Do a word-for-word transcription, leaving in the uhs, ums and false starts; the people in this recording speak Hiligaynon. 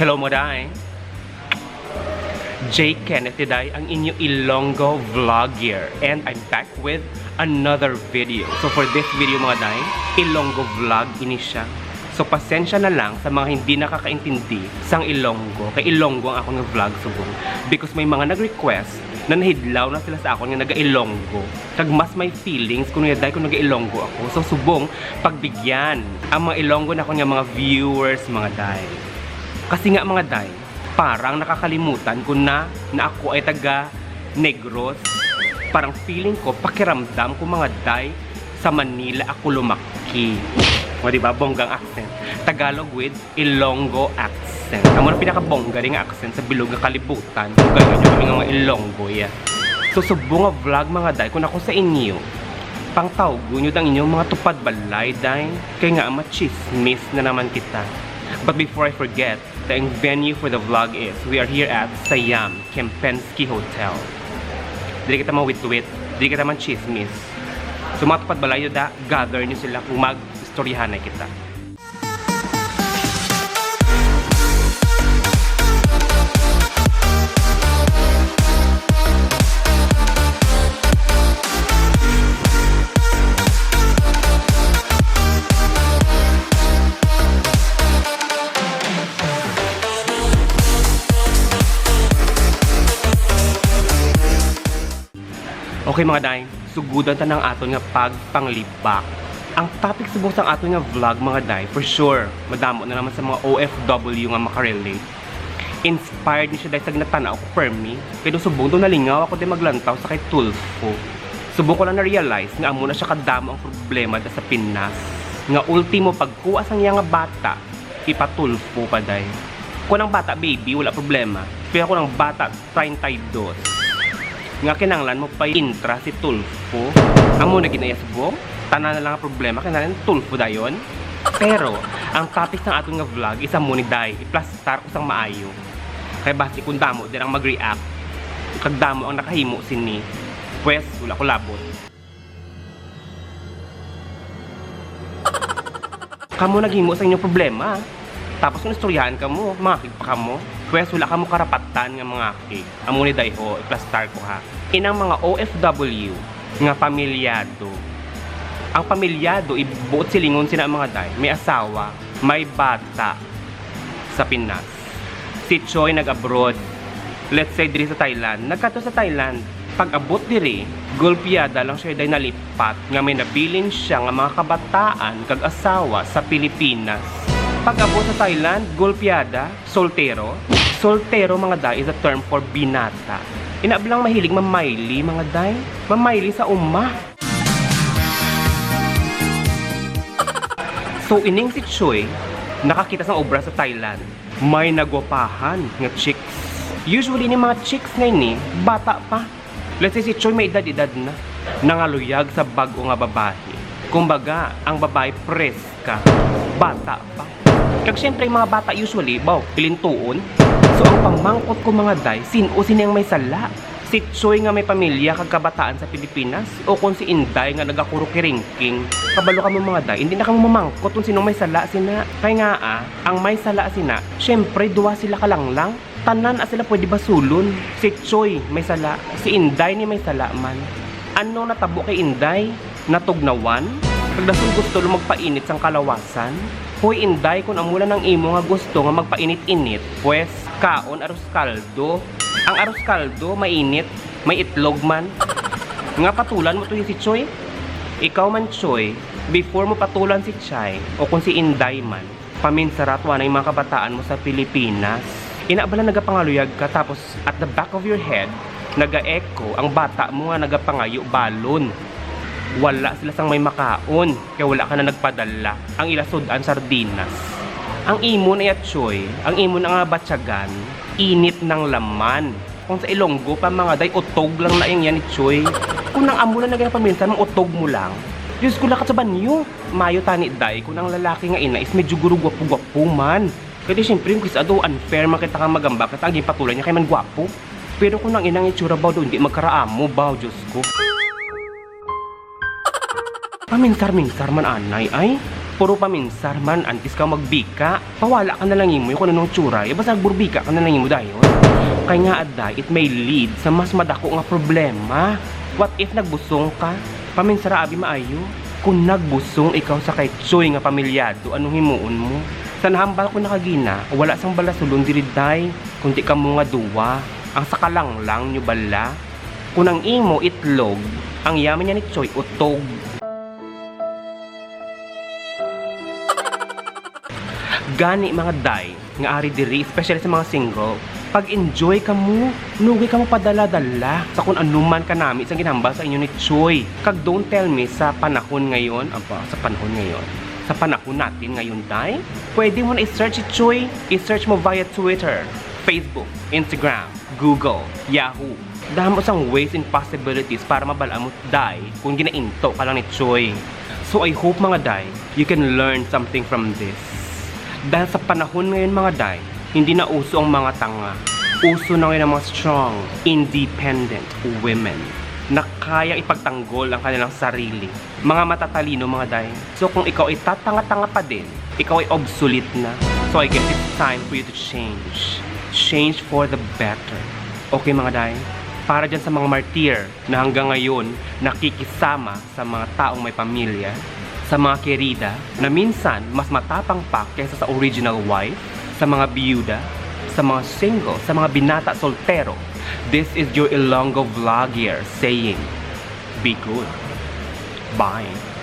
Hello, mga day. J Kenneth Day, ang inyo Ilonggo vlogger. And I'm back with another video. So for this video, mga day, Ilonggo vlog ini siya. So pasensya na lang sa mga hindi nakakaintindi sang Ilonggo. Kay Ilonggo ang akong vlog subong. Because may mga nag-request na nahidlaw na sila sa akon nga naga-Ilonggo. Kag mas may feelings kuno ya day kung naga-Ilonggo ako. So subong, pagbigyan ang mga Ilonggo na nga mga viewers, mga day. Kasi nga, mga day, parang nakakalimutan ko na na ako ay taga Negros. Parang feeling ko, pakiramdam ko, mga day, sa Manila ako lumaki. O, di ba? Bonggang accent. Tagalog with Ilonggo accent. Amo na pinakabongga din nga accent sa bilog nga kalibutan. Kung gano'n nyo kami nga mga Ilonggo, yeah. So, subong nga vlog, mga day, kung ako sa inyo, pangtawgon nyo ang inyong mga tupad balay, day. Kay nga, machismis na naman kita. But before I forget, the venue for the vlog is, we are here at Siam Kempinski Hotel. Dili kita mawitwit, dili kita man chismis. So, mga tupad balay, da, gather nyo sila kung mag-istoryahanay kita. Okay, mga day, sugudan ta na ang aton nga pagpanglibak. Ang topic subong sang aton nga vlog, mga day, for sure, madamo na naman sa mga O F W nga makarelate. Inspired ni siya dahil sa ginatanaw ko permi. Kay do subong do nalingaw ako di maglantaw sa kay Tulfo. Subong ko lang na-realize nga amo na siya kadamo ang problema da sa Pinas. Nga ultimo, pagkuha sang iya nga bata, ipa-Tulfo pa, day. Kung ang bata baby, wala problema. Pero kung ang bata treinta y dos, nga kinanglan mo pa intra si Tulfo, amo na ginayasbong. Tanan na lang ang problema, kinanglan Tulfo dayon. Pero, ang topic sang aton nga vlog is amo ni, day. Iplastar ko sang maayo. Kay basi kung damo din ang mag-react, kag damo ang nakahimo sini, pwes, wala ko labot. Kamo naghimo sa inyong problema. Tapos kung istoryahan kamo, mangakig pa kamo. Pwes, wala kamo karapatan nga mangakig. Amo ni, day, ho, iplastar ko, ha. Inang mga O F W nga pamilyado. Ang pamilyado, ibuot silingon sina, mga day, may asawa, may bata sa Pinas. Si Choi nag-abroad. Let's say, diri sa Thailand. Nagkadto sa Thailand. Pag-abot diri, golpeada lang siya, day, nalipat nga may nabilin siya nga mga kabataan kag asawa sa Pilipinas. Pag-abot sa Thailand, golpeada, soltero. Soltero, mga day, is a term for binata. Ina bala nga mahilig mamayli, mga day. Mamayli sa uma. So, ining si Choi, nakakita sang obra sa Thailand. May nagwapahan nga chicks. Usually, ni mga chicks nga ini, bata pa. Let's say, si Choi may edad-edad na. Nangaluyag sa bag-o nga babayi. Kumbaga, ang babayi preska, bata pa. Kag syempre, ang mga bata usually, baw, kilintuon. So, ang pamangkot ko, mga day, sin-o sini ang may sala? Si Choi nga may pamilya kag kabataan sa Pilipinas, o kon si Inday nga nagakurukiringking? Kabalo kamo, mga day, hindi na kamo mamangkot kung sinong may sala sina. Kay nga, ah, ang may sala sina, syempre, duha sila ka lang lang. Tanan na sila pwede basulon. Si Choi may sala, si Inday ni may sala man. Ano natabo kay Inday? Natugnawan? Kag dason gusto lang magpainit sang kalawasan? Hoy, Inday, kun amo lang ang imo nga gusto nga magpainit-init, pwes, kaon arroz caldo. Ang arroz caldo, mainit, may itlog man. Nga patulan mo to si Choi? Ikaw man, Choi, before mo patulan si Chai, o kung si Inday man, paminsara to anay mga kabataan mo sa Pilipinas. Ina bala nagapangaluyag ka, tapos at the back of your head, naga-echo ang bata mo nga nagapangayo balon. Wala sila sang may makaon, kay wala ka na nagpadala. Ang ila sud-an, sardinas. Ang imo na ya, Choy, ang imo na nga batyagan, init ng laman. Kung sa Ilonggo pa, mga day, utog lang na yang yan ni Choy. Kung nang amo lang naging paminsan, utog mo lang. Diyos ko, lakat sa banyo. Mayo tani, day, kung ang lalaki nga ina is medyo guro gwapo-gwapo man. Kaya di, siyempre, yung kis-a do, unfair man kita nga magamba, kita ang ginpatulan niya kay man gwapo. Pero kung ang inang itsura ba do, hindi magkaraamo ba, Diyos ko. Paminsar-minsar man anay, ay. Puro paminsar man, antes ka magbika, pawala ka na lang imo kung anong tsura, eh, basta nagburbika ka na lang imo dayon. Kay nga, aday, it may lead sa mas madako nga problema. What if nagbusong ka? Paminsara abi maayo. Kung nagbusong ikaw sa kay Choy nga pamilyado, anong himuon mo? Sa nahambal ko na kagina, wala sang balasulon diri, day, kundi kamo nga duwa. Ang sa kalanglang nyo bala. Kung ang imo itlog, ang yaman niya ni Choy utog. Gani, mga day, nga ari diri, especially sa mga single, pag-enjoy kamo, nugay kamo padala-dala sa kung ano man kanami sang ginhambal sa inyo ni Choy. Kag don't tell me sa panahon ngayon, aba, sa panahon ngayon, sa panahon natin ngayon, day, pwede mo na i-search si Choy. I-search mo via Twitter, Facebook, Instagram, Google, Yahoo. Damo sang ways and possibilities para mabal-an mo, day, kung ginainto ka lang ni Choy. So I hope, mga day, you can learn something from this. Dahil sa panahon ngayon, mga day, hindi na uso ang mga tanga. Uso na ngayon ang mga strong, independent women na kayang ipagtanggol ang kanilang sarili. Mga matatalino, mga day. So kung ikaw ay tatanga-tanga pa din, ikaw ay obsolete na. So I guess it's time for you to change. Change for the better. Okay, mga day? Para dyan sa mga martir na hanggang ngayon nakikisama sa mga taong may pamilya, sa mga kerida na minsan mas matapang pa kaysa sa original wife, sa mga biyuda, sa mga single, sa mga binata soltero, this is your Ilonggo vlogger saying, be good. Bye.